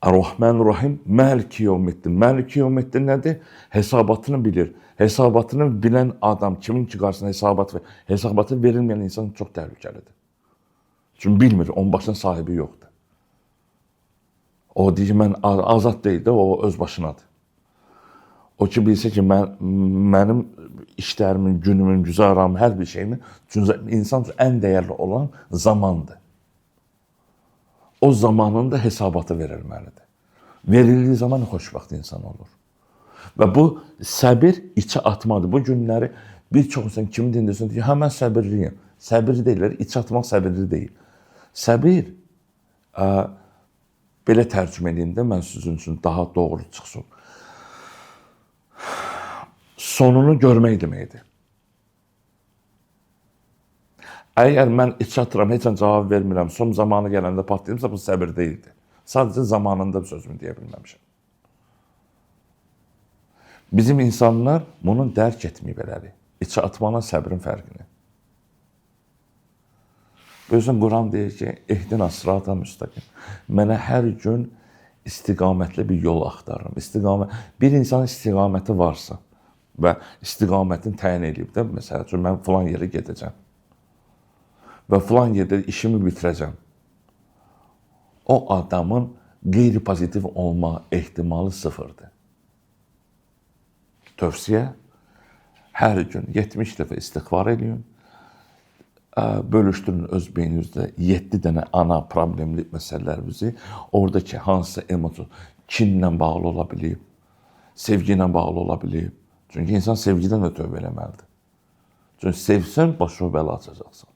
Ar-Rahman-Rahim, Məliki yevmiddin. Məliki yevmiddin nədir? Hesabatını bilir. Hesabatını bilən adam kimin ki qarşısına hesabat ver, hesabatı verilməyən insan çox təhlükəlidir. Çünki bilmir, onun başına sahibi yoxdur. O deyir ki, mən azad deyil də, o öz başınadır. O ki bilsə ki, mənim işlərimin, günümün, güzaranım, hər bir şeyimin, çünki insan üçün ən dəyərli olan zamandır. O zamanın da hesabatı verilməlidir. Verildiyi zaman xoşbəxt insan olur. Və bu səbir içə atmadır. Bu günləri bir çox insan kimi dindirsin, deyir, hə mən səbirliyim. Səbir deyirlər, içə atmaq səbirli deyil. Səbir, belə tərcümə edeyim də mən sizin üçün daha doğru çıxsın. Sonunu görmək deməkdir. Əgər mən içə atıram, heç an cavab vermirəm, son zamanı gələndə partlayırımsa bu səbir deyildi. Sadəcə zamanında bir sözümü deyə bilməmişəm. Bizim insanlar bunu dərk etməyib elədi. İçə atmaqla səbrin fərqini. Bu yüzden Quran deyir ki, ehdina sırata müstəqim. Mənə hər gün istiqamətli bir yol axtarıram. İstiqamət, bir insanın istiqaməti varsa və istiqamətini təyin edib də, məsəl üçün mən filan yerə gedəcəm və filan yerdə işimi bitirəcəm. O adamın qeyri-pozitiv olma ehtimalı sıfırdır. Tövsiyə, hər gün 70 dəfə istiğfar eləyin. Bölüşdürün öz beyninizdə 7 dənə ana problemli məsələlərinizi. Oradakı hansısa emosiya kinlə bağlı ola bilib, sevgi ilə bağlı ola bilib. Çünki insan sevgidən də tövbə eləməlidir. Çünki sevsən başına bəla açacaqsan.